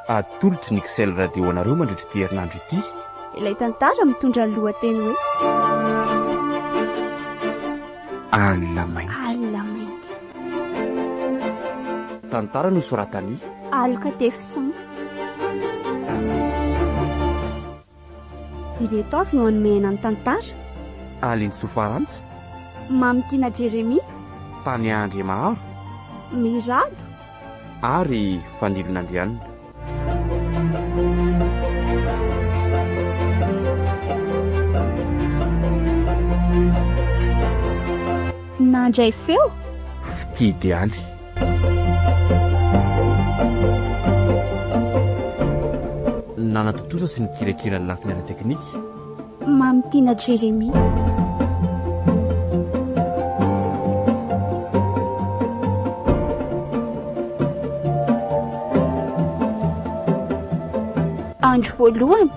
Atolotry ny Xcel Radio anareo mandritra ity herinandro ity. Ilay tantara mitondra ny lohateny hoe. Alina mainty. Alina mainty. Tantara nosoratan'i. Aloka Tefison. Ireto avy no hanomehana ny tantara. Alinsoa Farantsa. Mamitiana Jeremia. Tania Andriamaharo. Mirado. Ary Fanilonandrianina. Nandray feo. Fitia idealy. Nanatontosa sy nikirakira ny lafiny ara-teknika. Mamitiana Jérémie. Andro voalohany.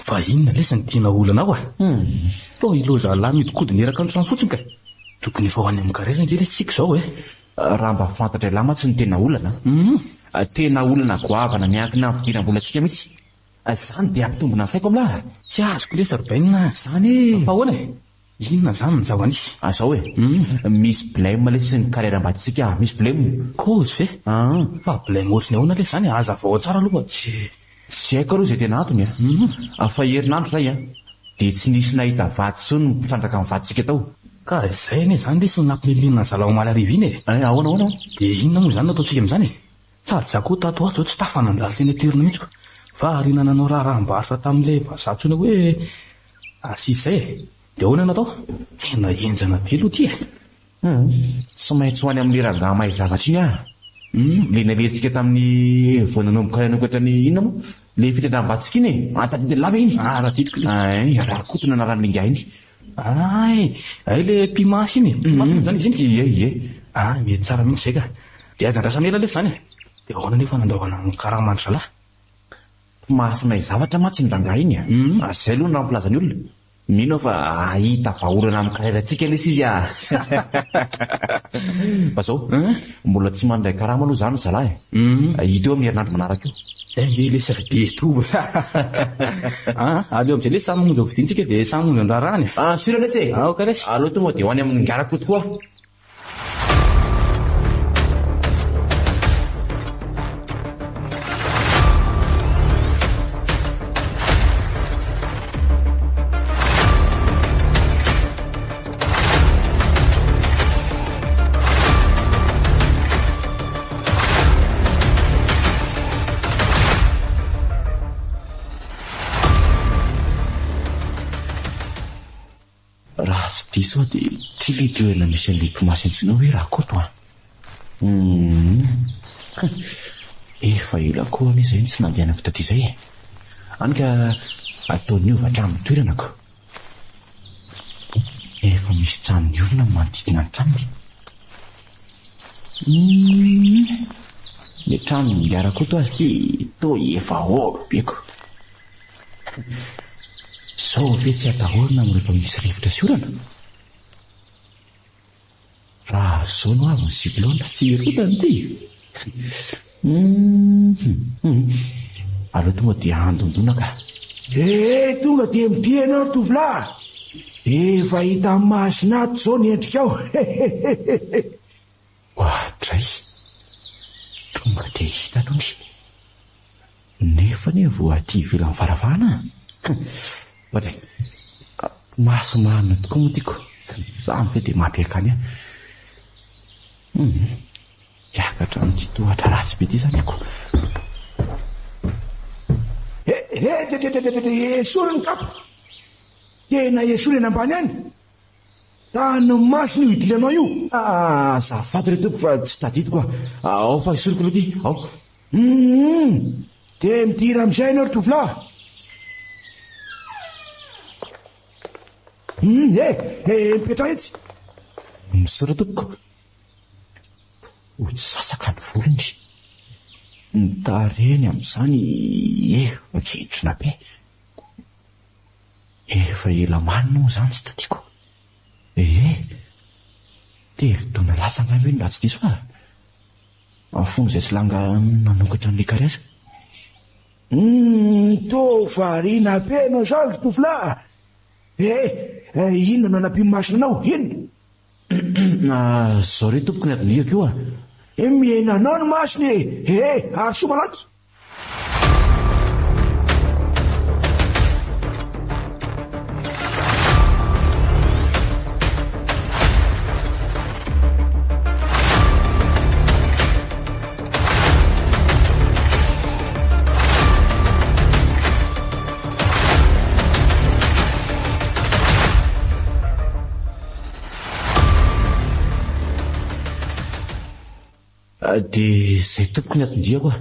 Fa inona lesy ny tiana olana ao a? Hum. Toa ireo zalahy mihodinkodina eraka ny trano fotsiny ka. Tokony efa ho any amin'ny carrière ange lesy tsika izao e. Raha mba fantatr'ialahy mantsy ny tena olana an. Tena olana goavana miankina amin'ny fidiram-bolantsika mihitsy. Izany dia hampitombina ny saiko amin'lah. Tsy azoko lesy ry Bainina a. Izany e. Fa ahoana e? Inona izany ny zava-nisy? Zao e. Misy blème lesy ny carrière ambadintsika a. Misy blème. Cause ve? An. Fa blème ohatry ny ahoana lesy izany e? Hazavao tsara aloha fa tsy. Tsy haiko aloha izay tena antony a. Fa herinandro izay a. Dia tsy nisy nahita vady intsony ny mpitrandraka ny vadintsika tao. Ka izay anie izany lesy no nampimenomenona ny zalahy omaly hariva iny e. Ahoana ahoana? Dia inona moa izany no ataontsika amin'izany e? Sady za koa tato ho ato zao tsy tafa nandalo teny an-toerana mihitsy ko. Variana nanao raharaham-barotra tamin'ilay vazaha antsoina hoe Assis izay e. Dia ahoana no atao? Tena henjana be aloha ity e. Hum, tsy maintsy ho any amin'ilay rangahy mahay zavatra iny aho. Hum, ilay nalehantsika tamin'ny vao nanomboka nanokatra ny inona moa? Ilay fitrandraham-batsika iny e. Ah, tadidin'i Lava iny. Ah, tadidiko ilay. Ay, Rakoto no anaran'ilay ingahy iny. Ay! Ay le mpimasy iny e! Mpimasy moa izany izy iny? Ie, ie. Ah, mety tsara mihitsy izay ka. Dia aza andrasana ela lesy izany e! Dia ahoana anefa nandaovana ny karaman-dry zalahy? Mpimasy mahay zavatra mantsy iny rangahy iny a! Izay aloha no nampilaza ny olona. Mino aho fa hahita vahaolana amin'ny carrière-ntsika lesy izy a! Fa izao, mbola tsy mandray karama aloha izany ry zalahy e! Hita eo amin'ny herinandro manaraka eo. Zay ange lesy ry be to a! Aleo amizay lesy samy mamonjy hovidiantsika dia samy mamonjy ny raharahany e! Ah sûr lesy e! Aoka lesy! Aleo tonga dia ho any amin'ny Ingahy Rakoto koa. Raha tsy diso aho dia ity ilay toerana misy an'ilay mpimasy antsoina hoe Rakoto an! Humm. Efa ela koa anie izay no tsy nandehanako taty izay e! Any ka atao niova hatramin'ny toeranako. Efa misy trano miorina manodidina ny tranony. Humm. Ilay tranon'i Ingahy Rakoto aza ity toa efa haolo be ko. Izao ve tsy atahorana rehefa misy rivotra sy orana? Raha zao no avy ny cyclone tsy hirodana ity. Humm. Aleo tonga dia handondona ka. Ee, tonga dia mitia ianao ry tovolahy a! Efa hita amin'ny masina ato izao ny endrikao. Hehehehe. Oadray! Tonga dia hita aloha ny. Nefa anie vao aty ivelan'ny varavarana a! Oadray! Maso marina tokoa moa tiako. Izany ve dia mampiakany ahy? Hum! Hiakatra amin'ity tohatra ratsy be ity izany ako. He! He! He! Esory ny kapa! Tena esory eny ambany any! Tany masina io idiranao io! Azafady re tompoko fa tsy tadidiko a! Ao fa esoriko aloha ity, ao! Humm! Dia midira amin'izay ianao ry tovolahy! Humm! He! He! Mipetraha etsy! Misaotra tompoko! Ho tsy sasaka ny volony. Ny tarehiny amin'izany efa kentrina be. Efa ela marina moa izany tsy tadiako. Ee, 3 taona lasa angamba iny raha tsy diso aho. Fony izay tsy langa nanokatra an'ilay carrière. Humm, toa variana be ianao izany ry tovolahy a! Eh, inona no anampian'ny masina anao? Inona? Zao re tompoko ny adinihako io a! Mihena anao ny masony e! Eh, arosoa malaky! Dia izay tompoko ny anton-diako a!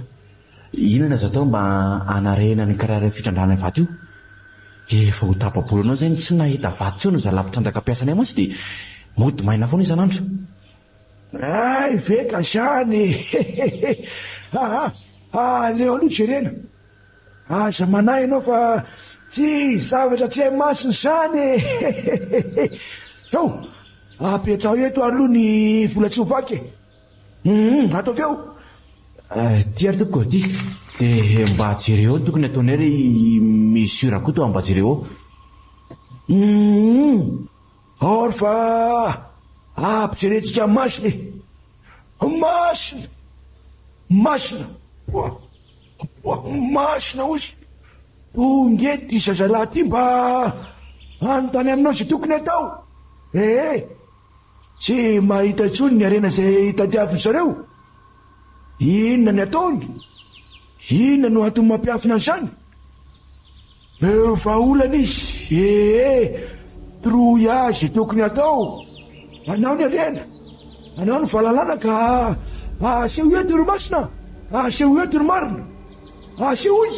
Inona azo atao mba hanarehina ny kiraro fitrandrahana vato io? Efa ho tapa-bolana eo izay no tsy nahita vato intsony ry zalahy mpitrandraka mpiasanay mantsy dia mody maina foana isan'andro. Hay ve ka zany e! Hehehe! Aa! Aleo aloha jerena. Aza manahy ianao fa tsy zavatra tsy hay masina izany e! Hehehehe! Zao, apetraho eto aloha ny vola tsy ho vaky e! Hum, ataovy eo! Ity ary tompoko, ity. Dia mba jereo eo ny tokony hataonay ry Monsieur Rakoto a, mba jereo eo. Hum, ao ary fa ampijerentsika masina e! Masina! Masina! Poa! Masina ozy! Tonga eto ity zazalahy ity mba hanontany aminao izay tokony hatao. Ee, tsy mahita intsony ny harena izay tadiavin-dry zareo. Inona ny ataony? Inona no antony mampiafina an'izany? Eo vahaolana izy, ee, toroy azy izay tokony hatao. Anao ny harena, anao ny fahalalana ka asehoy eto ry masina, asehoy eto ny marina, asehoy.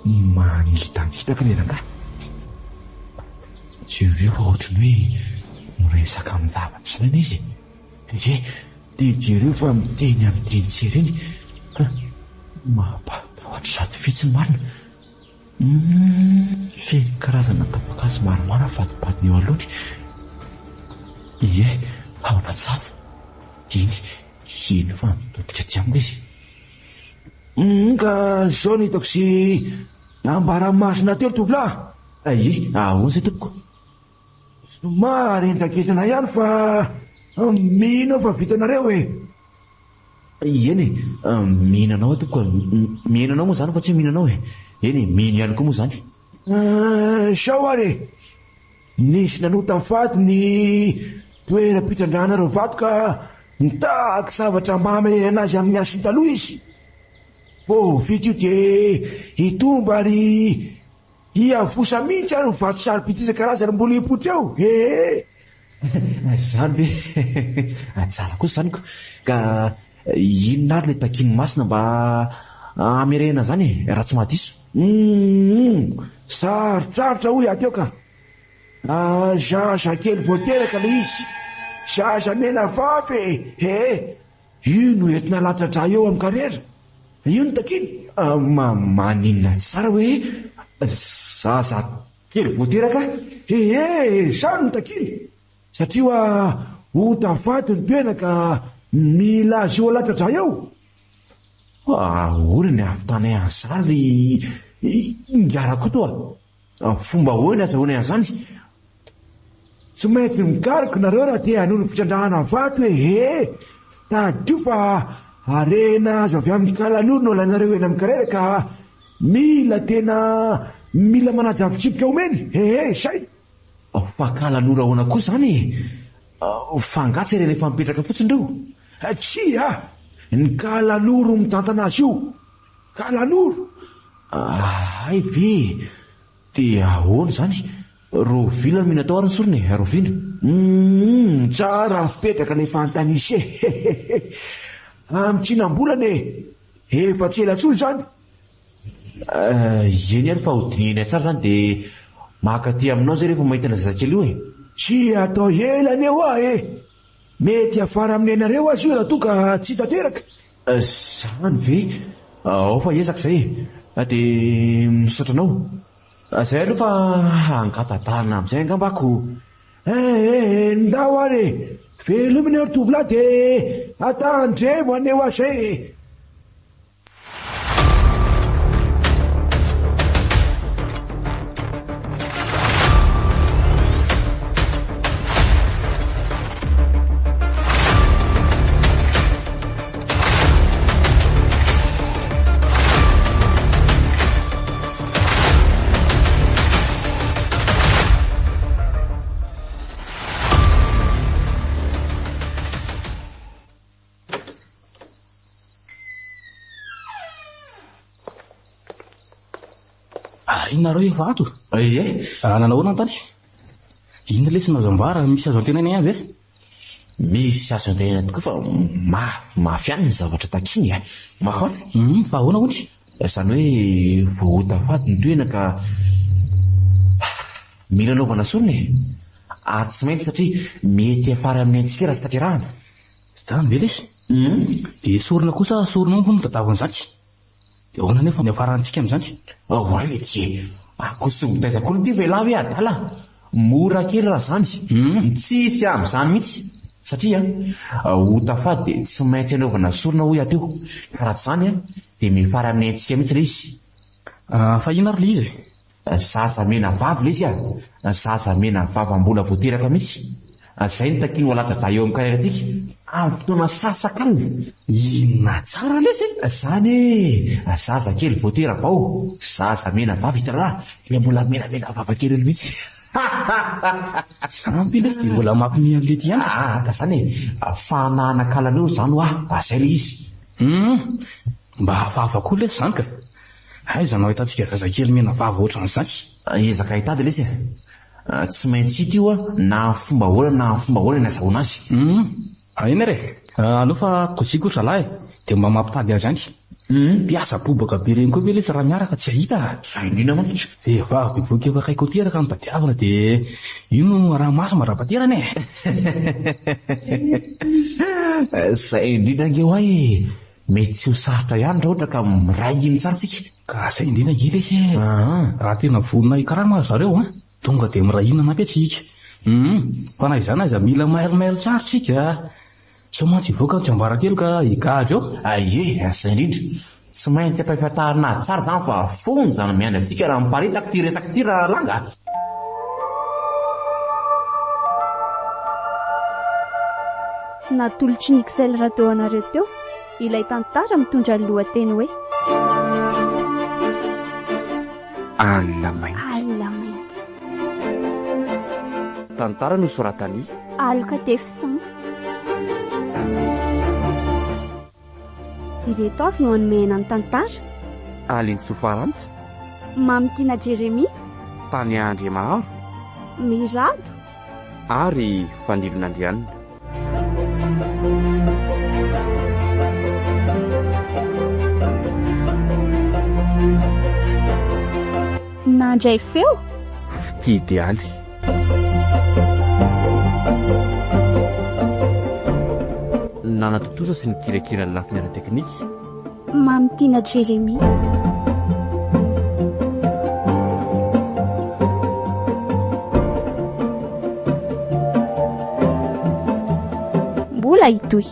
Mangitangitaka ilay rangahy. Jereo fa ohatry ny hoe miresaka amin-javatra izany izy e. Ie, dia jereo fa miteny amin'ny teny sereny. Mampatahotra sady fetsy ny marina. Humm, feno karazana tapa-kazo maromaro avadibadiny eo alohany. Ie, ao anaty safo. Iny, iny fa mitodika aty amiko izy. Humm, ka izao no hitako sy nambaran'i Masina teo ry tovolahy. Ie, ahoana izay tompoko? Somary entankentina ihany fa mino aho fa vitanareo e! Eny e, mino anao aho tompoko a! Mino anao moa izany fa tsy hoe mino anao e! Eny e, mino ihany koa moa izany. Sao ary e! Nisy nanota faty ny toeram-pitrandrahana ireo vato ka nitaky zavatra mba hamelena azy amin'ny hasiny taloha izy. Vao vita io dia hitombo ary Hiavosa mihitsy ary ny vato sarobidy isan-karazany mbola hipoitra eo ee! Izany ve? Tsara kosa izany ko! Ka inona ary ilay takian'ny masina mba hamerehana izany e, raha tsy mahadiso? Humm! Sarotsarotra hoy aho teo ka! Zaza kely vao teraka ilay izy! Zaza mena vava e! Ee! Io no entina latsa-drà eo amin'ny karera. Io no takiany. Maninona tsara hoe zaza kely vao teraka? Ee, izany no takiany. Satria hoa ota faty ny toerana ka mila azy io alatsa-drà eo. Ahoana ny ahavitanay an'izany ry Ingahy Rakoto a? Fomba ahoana azahoanay an'izany? Tsy maintsy mikaroka nareo raha te hanohy ny fitrandrahana vato e! He! Tadidio fa harena azo avy amin'ny kalanoro no alainareo eny amin'ny karera ka mila tena mila manaja fitsipika omeny e! He! Zay! Fa kalanoro ahoana koa izany e? Fa angaha tsy harena efa mipetraka fotsiny ireo? Tsia! Ny kalanoro mitantana azy io! Kalanoro! Hay ve e! Dia ahoana izany? Rovila no mino atao ary ny sorona e! Rovina? Humm! Tsara fipetraka ilay fanontaniana e! Hehehe! Amin'ny tsinam-bolana e! Efa tsy ela intsony izany! Eny ary fa ho dinihinay tsara izany dia maka aty aminao izay rehefa mahita ilay zazakely io e! Tsy atao ela anie hoa e! Mety hiafara amin'ny ainareo aza io raha toa ka tsy tanteraka. Izany ve? Ao fa hiezaka izay e. Dia misaotra anao. Izay aloha fa hangata-dalana amin'izay angamba aho ko. Eh eh, ndao ary e! Velomy ny ry tovolahy dia atandremo anie hoa zay e! Ah, inona nareo efa ato? Ie. Ah, nanao ahoana ny tany? Inona lesy no azo ambara? Misy azo antenaina ihany ve? Misy azo antenaina tokoa fa mafy mafy ihany ny zavatra takiany e. Mafy ahoana? Hum, fa ahoana hono? Izany hoe voaota fady ny tohina ka mila anaovana sorona e. Ary tsy maintsy satria mety hiafara amin'ny aintsika raha tsy tanterahana. Izany ve lesy? Dia sorona kosa sorona hono no tadiavin'izany. Dia ahoana anefa ny hiafarantsika amin'izany? Oay leky e! Akoho sy mitaiza koa ity ve lahy hoe adala? Mora kely raha izany. Tsisy amin'izany mihitsy. Satria ota fady dia tsy maintsy anaovana sorona hoy aho teo. Ka raha tsy izany dia miafara amin'ny aintsika mihitsy ilay izy. Fa inona ary ilay izy e? Zaza mena vava ilay izy a! Zaza mena vava mbola vao teraka mihitsy. Izay no takian'i Waladada eo amin'ny karierantsika, amin'ny fotoana sasak'alina. Inona tsara lesy e? Izany e! Zaza kely vao tera-bao, zaza mena vava hitanao ilay mbola menamena vava kely iny mihitsy. Izany ve lesy dia mbola mampiomehy an'i Lety ihany? Aa ka izany e! Fanahanakalanao izany hoa, izay ilay izy. Hum! Mba hafahafa koa lesy izany ka! Aiza no ahitantsika zazakely mena vava ohatran'izany? Ezaka hitady lesy e! Tsy maintsy hita io na amin'ny fomba ahoana na amin'ny fomba ahoana ny azahoana azy. Hum! Eny ary e! Aleo fa kojiko ry zalahy e! Dia mba mampitady azy any. Mpiasa bobaka be ireny koa ve lesy raha miaraka tsy hahita a! Zay indrindra mantsy. Vehivavy bevohoka efa akaiky ho teraka no tadiavina dia io no araha-maso mandra-paterany e! Zay indrindra ange ho'a e! Mety tsy ho sarotra ihany raha ohatra ka miray hina tsara tsika. Ka zay indrindra ange lesy e! Raha tena vonona hikarama ry zareo an, tonga dia miray hina manampy antsika. Hum, fa na izany aza mila mailomailo tsara tsika a! Sao mantsy hivoaka ny tsiambaratelo ka higadra eo. Ie, zay indrindra. Tsy maintsy ampahafantarina azy tsara izany fa fonja no miandry antsika raha miparitaka ity resaka ity ralanga a! Natolotry ny XL Radio anareo teo ilay tantara mitondra ny lohateny hoe. Alina mainty. Alina mainty. Tantara nosoratan'i. Aloka Tefson. Ireto avy no hanome aina ny tantara. Alinsoa Farantsa. Mamitiana Jeremia. Tania Andriamaharo. Mirado. Ary Fanilo Nandrianina. Nandray feo. Fitia idealy. Nanatontosa sy nikirakira ny lafiny ara-teknika. Mamitiana Jérémie. Mbola hitohy.